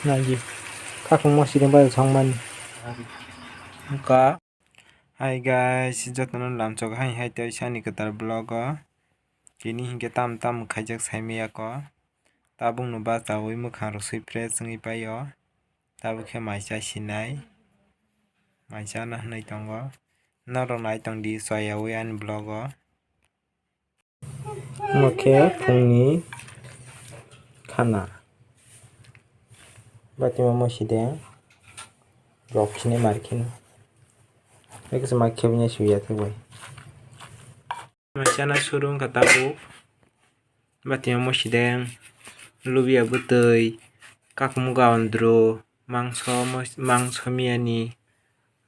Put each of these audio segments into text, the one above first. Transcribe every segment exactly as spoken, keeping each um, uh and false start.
Nagi. Kakung mo sideng bai songmani. Ka. Hi guys, jotono lamchok hai hai tei sani kwtal vlog o. Tini hinkhe tam tam khaijak saimaya ko. Tabukno bachaui mwkhang rok sui fresh wngwi paio. Tabuk khe mai cha sinai. Mai chana hwnwi tongo. Norok nai tong di choyaui ani vlog o. Omo khe phungni khana. Batimo mosideng rok sini markhin. Ekse mai khebini suya thangbai. Chana suru wngkha tabuk. Batimo mosideng, lubia bwtwi, kakumuga ondro, mangso mos-, mangso miyani.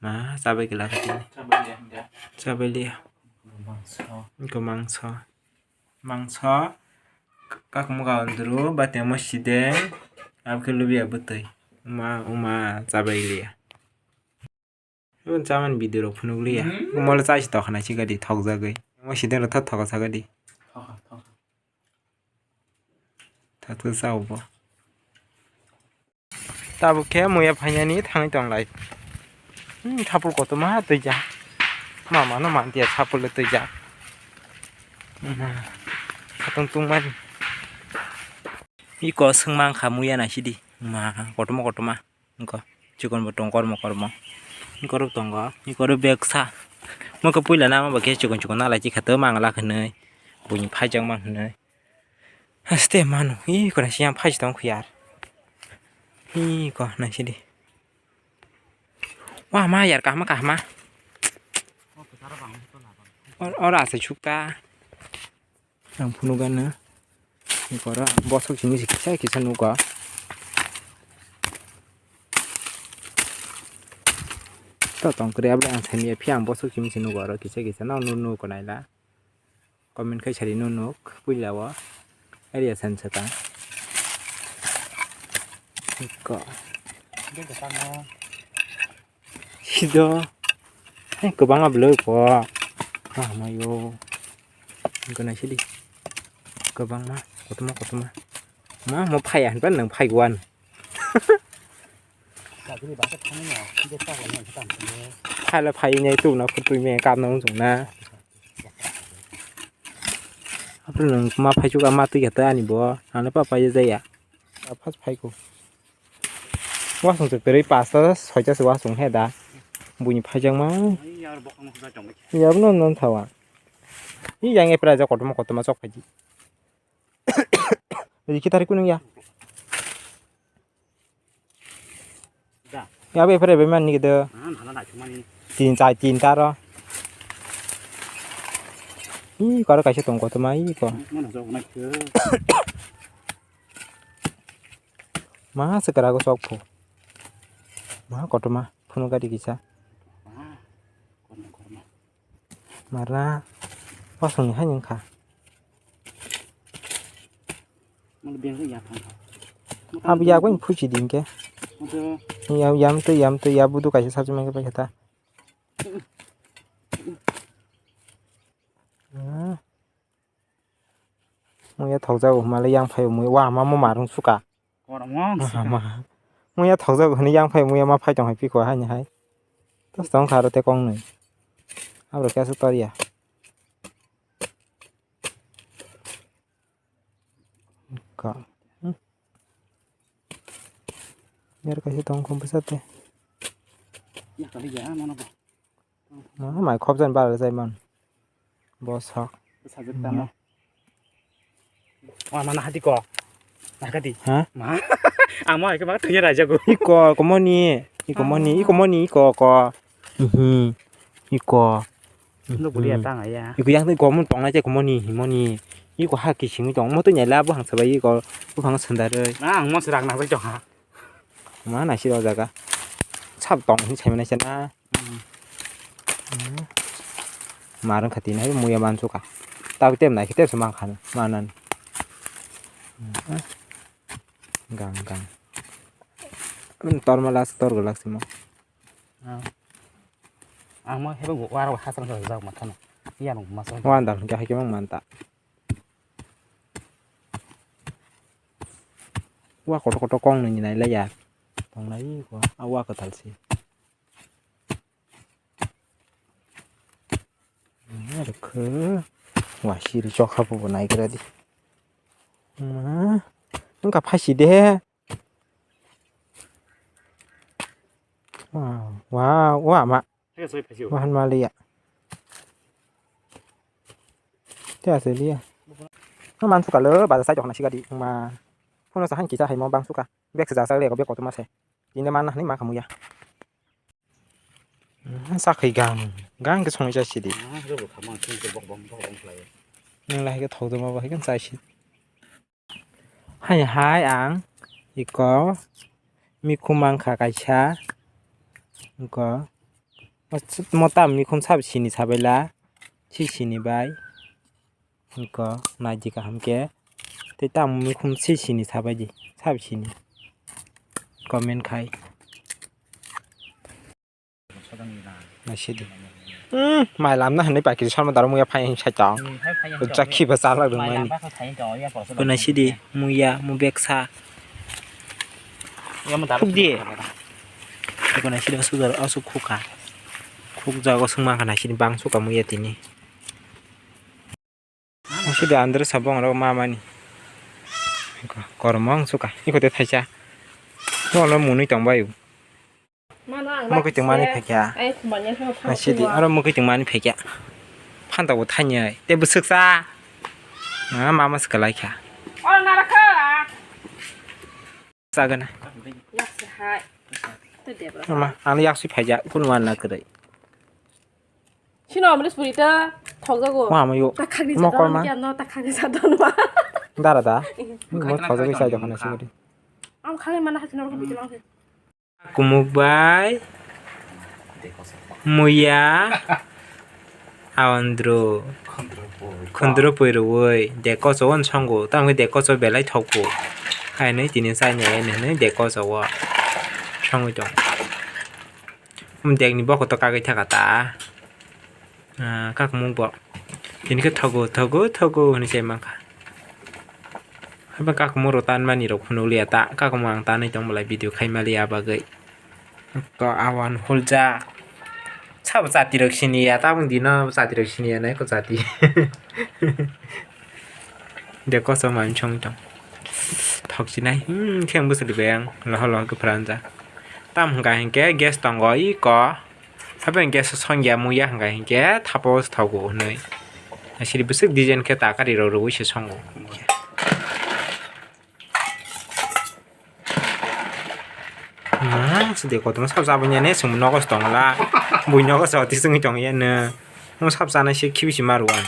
Ma chabai kila khe tini. Chabai liya. Iko mangso. Mangso. Kakumuga ondro, batimo mosideng, abokhe lubia bwtwi. Uma, uma chabai liya. Ibo chamani video rok phunuk liya. Mole chai si tokna si gadi thokjagwi. Mo sideng rok thok thoka sagadi. Thok thok. Thok thok sao bo. Tabuk khe muya phainani thangwi tonglai. Hmm, thapul kotorma twijak. Mama no mantiya thapul le twijak. Hmm, khatung tungmani. Iko swngma wngkha muya naisidi. Ma kotorma kotorma. Wngkha chikon bo tongo kormo kormo. Ikorok tongo, ikorok beksa. Mwkhe puila nama ba khe chikon chikon nalai chikha tei mangla hwnwi. Buini phaijakma hwnwi. Haste manu, ih, kona siyang phai tong khuyar. Ih, ko, naisidi. Wah, ma yar, kahma, kahma. Or, or asa chukta. Ang phunukgana. Ih, koro, bosok simi si kisa, kisa nugo. To tong kre, abla ang sami, phi ang bosok simi si nugo, oro kisa, kisa, no, no, no, ko naila. Comment khai sari no nuk puila o area san saka. Ko. Sido. Hai kwbangma bwlwi ko. Ah, mayo. Gana sidi. Kwbangma, kotorma, kotorma. Ma, mo phaiya hinba nwng phaiwan. Phaila phai nai tu na khutui me kap na wng na. Aphuru nwng ma phai chuka ma twi kha ta ani bo. Ano pa pai jaya. First phai ko. Wasung se kwrwi pasta soita se wasung he da. Buini phaijakma. Yabno non thawa. I yang epra ja kotorma kotorma chok phaidi. Rikhi tari kunung ya. Ya be pere be man ni do. Tin chai tin taro. I karo kaisa tong kotorma i ko. Ma se kara go sok pho. Ma kotorma phunu gari kisa. Mara wasung ni hai wngkha. Abo yak bai phuchi di hinkhe. Yam, yam twi, yam twi, ya budu kaisa sabji mankhe bai khe ta. Muya thokjago hwnmale yang phai muya wa ma mo marung suka. Kormo. Muya thokjago hwnwi yang phai muya ma phai tong hai piko haini hai. Tos tong kha aro te kong nwi. Abro khe aswk tor ya. Ka. Yar kaisa tong khum bwsa te. Ya kali ya mana ba. Mai khobjani bara jai man. Bosok. Sajak tamo. Wa mana hati ko. Nakati. Ha? Ma. Amo ai ke ma tunya raja go. Iko komoni. Iko moni. Iko moni iko ko. Mhm. Iko. No buri atang aya. Iko yang tei komon tong nai komoni himoni. Iko ha kising tong mo tunya la bo hangsa bai iko. Bo hang sandar. Na ang mo serak na jai ha. Ma naisik o jaga. Sab tong hin sai manai sana. Marwng kha tini hai muya mansuka. Tabuk tem nai khe tepsa mankha manan. Gang gang. Torma last tor gwlak simo. Ang ma hebo wara hasang sa jak mathano. Iya nung masa. Wandal khe hai khe mang manta. Wa kotor kotor kong nini nai lai ya. Tong nai ko. A wa kwtal si. Rwkhe wa siri chokha bo nai gra di. Ma, wngkha phaisi de. Wow, wow, wa ma. Wahan ma liya. Te ase liya. Ma man sukalo, baza sai jokna sigadi. Ma. Phone sa han kisa hai mo bang suka. Bek se jasa le ko bek kotor ma se. Tinde man hani ma khamu ya. Hmm, sa khai gang. Gang ke song ja sidi. Ah, rw kha ma, thung ke bok bom, bok bom khlai. Nang lai ke thok do ma ba hai kan sai si. Hai hai ang iko mikhum mangkha kaisa. Iko mota mikhum sab sini sabaila. Si sini bai. Iko naidi kaham ke. Tei tamo mikhum si sini sabaidi. Sab sini. Comment khai. Naisidi. Hmm, mai lamna hinwi pakiri sarma daro muya phai hinwi saitong. Jakhi ba chalak rwmani. Bo naisidi muya mu beksa. Khuk di. Bo naisidi asuk jar asuk khukha. Khuk jago sungma kha naisidi bang suka muya tini. Asidi andro sabong rok mamani. Kormo ang suka. Iko te thaisa. Bono munui tongbai. Mano ang Mokoi tongmani phaikya. Ai khumanya khe Asidi aro mokoi tongmani phaikya. Phanta bo thanya. Te bwswk sa. Ma ma swkalai kha. Oro narakha. Sagana. Yaksa hai. Te debra. Mama, ang yaksui phaikya. Kun wan na kwrwi. Sino amri spurita thokjago. Wa amayo. Takhakni Mokol sadon ma. Kiamno takhakni sadon ma. Dara da. Mo thokjagwi sai dokhana sibudi. Ang khale mana hakino ko bitimang. Kumuk bai. Muya. Aondro. Khondro poi rwui. Dekoso on songo. Tamo dekoso belai thokgo. Hainwi tini chai nai hinwi dekoso o. Songwi tong. Dekni bokoto kagwi thaka ta. Ah, kakmung bo. Tini khe thogo, thogo, thogo hinwi sai mankha. Haiba kakmung rok tanmani rok phunukliya ta. Kakmung ang tanwi tong bolai video khai maliya bagwi. Ko awan hulja. Sabo chati rok siniya, tabuk dino chati rok siniya nai ko chati. De koso mansong tong. Thok sinai. Hmm, khe ang bwswk bai ang. Loho loho khe phranja. Tam hwnkha hinkhe gas tongo iko. Habai gas songya muya hwnkha hinkhe thapo thogo hwnwi. Asiri bwswk design khe takari rok rwui se songo. Ma, sidi kotorma sab jabanya ne, sum nogo tongla. Bui nogo so tisung tong ya ne. Mo sab jana se khibi si maru an.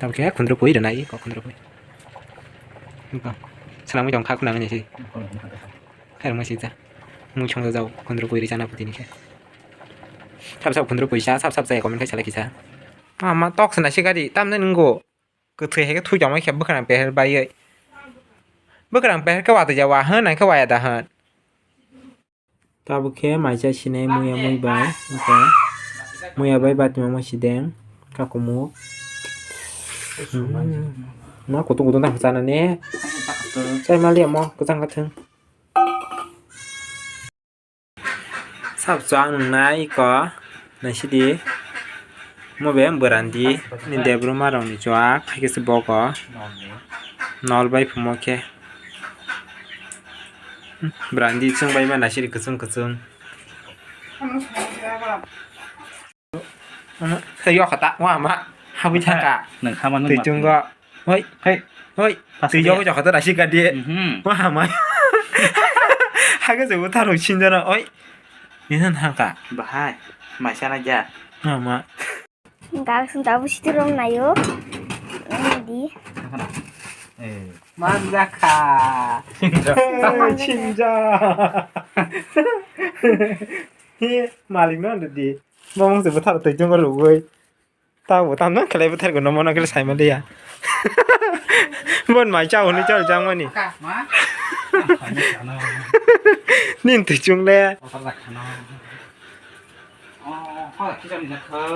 Tabke khundro pui rana i ko khundro pui. Ko. Sana mui tong kha khuna ne se. Khair mo sija. Mui chong jao khundro pui ri jana puti ni khe. Sab sab khundro pui sa, sab sab jaya comment khai sala kisa. Ma, ma tok sana se gari, tam ne nungo. Kwthwi hai khe thwi tongma khe bwkhrang peher baiwi. Bwkhrang peher khe watwi ya wa hwn, nang khe waya da hwn. Tabuk khe maisa sinai muya mui bai. Muya bai batwi ma sideng. Kakumu. Hmm. Ma kutung kutung tang chana ne. Chai mali amo kwchang kathwng. Sab chwng nwngnai iko naisidi mo be bwrandi ni debrum arok ni chwng hakhe se bogo nol bai phumo khe bwrandi chwng bai ma naisidi kwchwng kwchwng. Yokhata wama habwi thangka. Nang khamano twi chungo. Hoi, hoi, hoi. Twi yogo jokha to rasi ka di. Mhm. Wama. Haga jogo tharo sinjana. Oi. Nisan thangka. Bahai. Maisana ja. Wama. Gak sing tabu situ rom nayo. Ini di. Eh. Manjaka. Sinja. Sinja. Hi, malik no di. Bomong se buthar twi chungo lugoi. Tabo tamno khlai bwthargo no mono khe saimaliya. Bon mai chao hwnwi chao changmani. Nin twi chungle.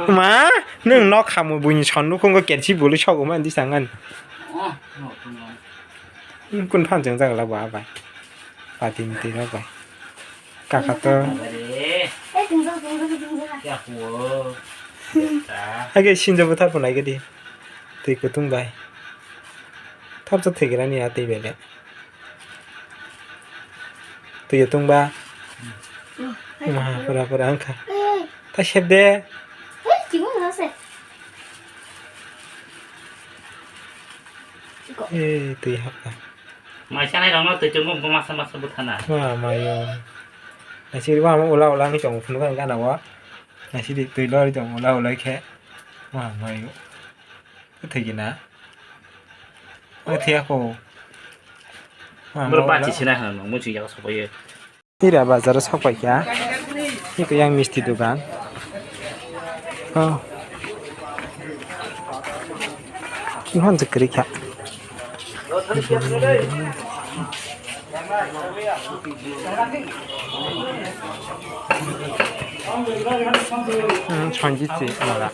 Ma, nwng nok khamu buini son nukhungo kerchi bulu sogo man di sangan. Kun phan chang jagla ba bai. Pati ni twi rok bai. Kaka to. Age sinjo bwthar phunai gadi. Twi kutung bai. Thapsa thwigrani a twi bai le. Twi tungba. Ma pura pura wngkha. Ta sep de. Eh, twi hapkha. Mai sanai rokno twi chungo bo masa masa bwthana. Wa mayo. Nasiri wa ula ula ni chong phunu kan gana wa. Nasiri twi lori chong ula ula khe. Wa mayo. Thwi gina. Wa thwi ako. Wa mayo. Bro bachi sinai hano mo ching jaga sokoye. Ira bazar o sok paikha. Iko yang misti dogan. Oh. Kihan je kwrwi kha. Hmm, sonjit se mala.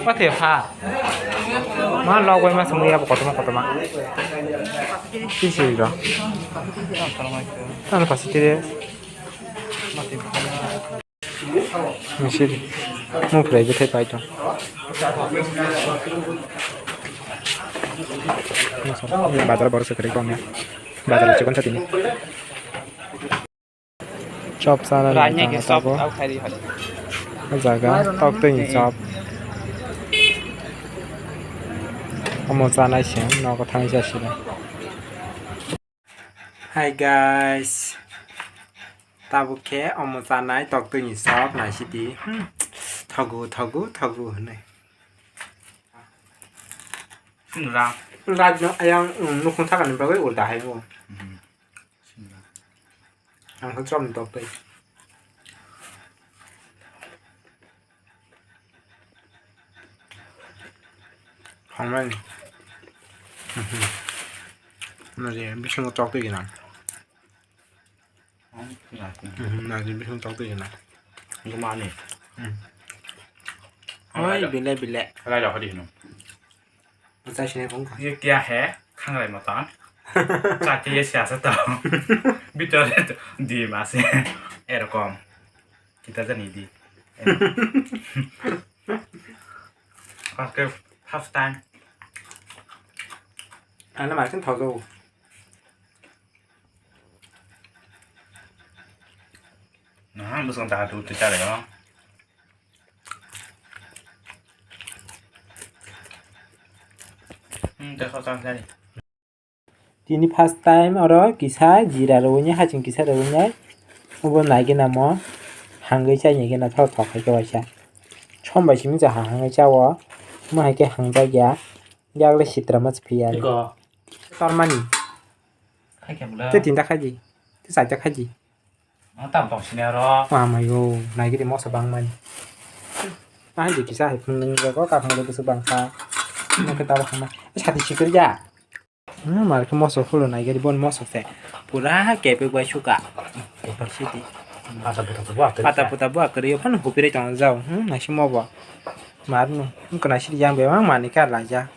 Wathe pha. Ma log bai ma sumui abo kotorma kotorma. Kisi ro. Ano pasi tire. Misi. Mu prai bethai pai to. Bazar bor se kare kong ya. Bazar chikon sa tini. Chop sana Ranya ni ke tang chop tago. Au khai ri hadi. O jaga tok twi ni chop. Omo chanai se nogo thangwi chasidi. Hi guys. Tabuk khe omo chanai tok twi ni chop naisidi. Hmm. Thogu thogu thogu hwnwi. Ra. Rajno ayang, um, nukhung sakani bagwi ulta hai o. Hmm. Ang khe chom tok tei. Hamani. Mhm. Nari bisingo tok tei gina. Mhm, nari bisingo tok tei gina. Gumani. Hmm. Oi, bile, bile. Rai rok hadi hino. Bwchai sinai phone kha. ये क्या है? Khangrai matan. Chati ye siya sa to. Bitore to di mase. Erokom. Kita jani di. Aske first time. Ana markin thau. Nah, bwswng ta tu tu chale yo. Hmm, ta sa sa sa. Tini first time oro kisa jira rwini haching kisa rwini obo naigena mo hangwi chainai gena thok thok hai khe waisa. Sombai simi cha ha hangwi chao mo hai khe hangjak ya. Yagle sitra ma phiya. Iko. Tormani. Khai khe bwle. Te tinta khaji. Te saita khaji. Ang tam tong sini aro. Wa mayo, naigiri moso bangmani. Ahai je kisa hai phunung jago, kakung jago se bangkha. Nokhe tabo hama. Sati sikir ja. Hmm, mar khe moso phulo naigiri bon moso se. Pura kepek bai suka. Siti. Pata puta bo akari. Pata puta bo akari, phano hupire tong jao. Hmm, naisi mobo. Mar no. Nokho naisi yang bebak mani kar laja.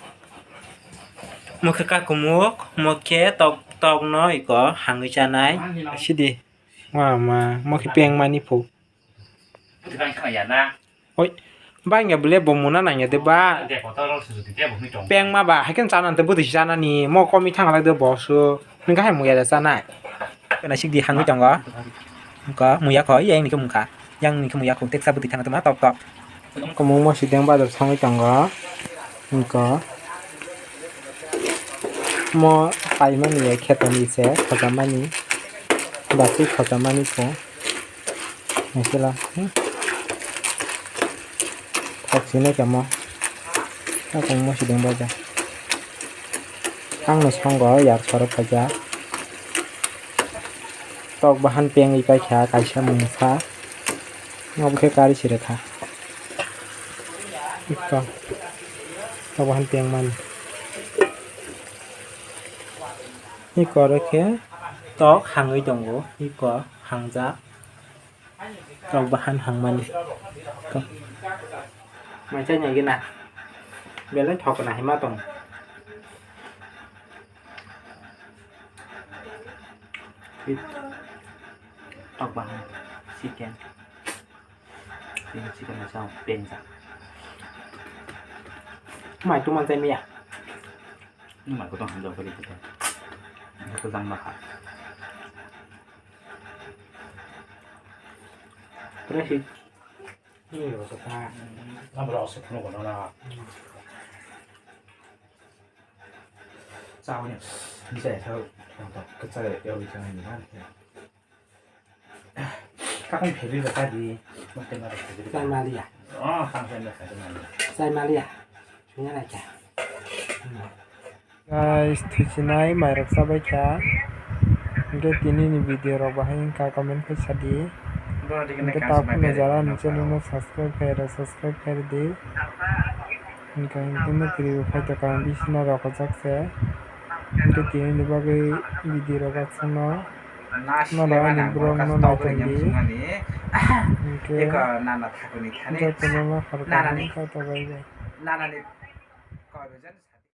Mokhe kakumuk, mokhe tok tok no iko hangwi chanai. Sidi. Wa ma, mo khe peng mani phu. Bwtwi bang khna ya na. Oi, bang ya bole bo muna nang ya de ba. De kotor rok susu tite bo hwnwi tong. Peng ma ba, hai khe chana de bwtwi chana ni, mo komi thang lak de bo su. Nang hai muya da chana. Kana sik di hangwi tongo. Ko muya ko, yang ni khe mungkha. Yang ni khe muya ko, teksa bwtwi thang tuma tok tok. Kwmwng mosideng bazar thangwi tongo. Wngkha. Mo paimani ya khetoni se khojamani. Basui khojamani kho. Naisila. Thok sinai kamo. Kwmwng mosideng bazar. Ang no songo yar sorok khaijak. Tok bahan pengwi paikha kaisa mungsa. Obo khe kari sirikha. Iko. Tok bahan pengmani. Iko oro khe tok hangwi tongo. Iko hangjak. Tok bahan hangmani. Tok. Maisa nyaigena. Belai thokna hima tong. Tok bahan, chicken. Chicken, chicken na chao, pensa. Mai tu mantai miya. Ni mai ko tong hamjao kali kita. Ko jang maha. Terus sih. Ini loh, suka. Nambah loh, suka, nunggu, nunggu. Chao ni, bisa ya, chao. Nonton, kecil ya, bisa ni, kan? Kakung phebi ba tadi, mungkin ada phebi. Chai maliya. Oh, kang phebi ba tadi maliya. Chai maliya. Ini aja. Guys, thuchinai mairok chabai kha. Hingke tini ni video rok bahai wngkha, comment khe sadi. Hingke takhuk no jara ni channel no subscribe khaira, subscribe khairidi. Hingke hingke no kiri bo phaitokha, bisina rokojak se. Hingke tini ni bagwi video rok aswkno. Nono ani vlog no naitokdi. Hingke jotono no khoroksa wngkha, ta bai bai.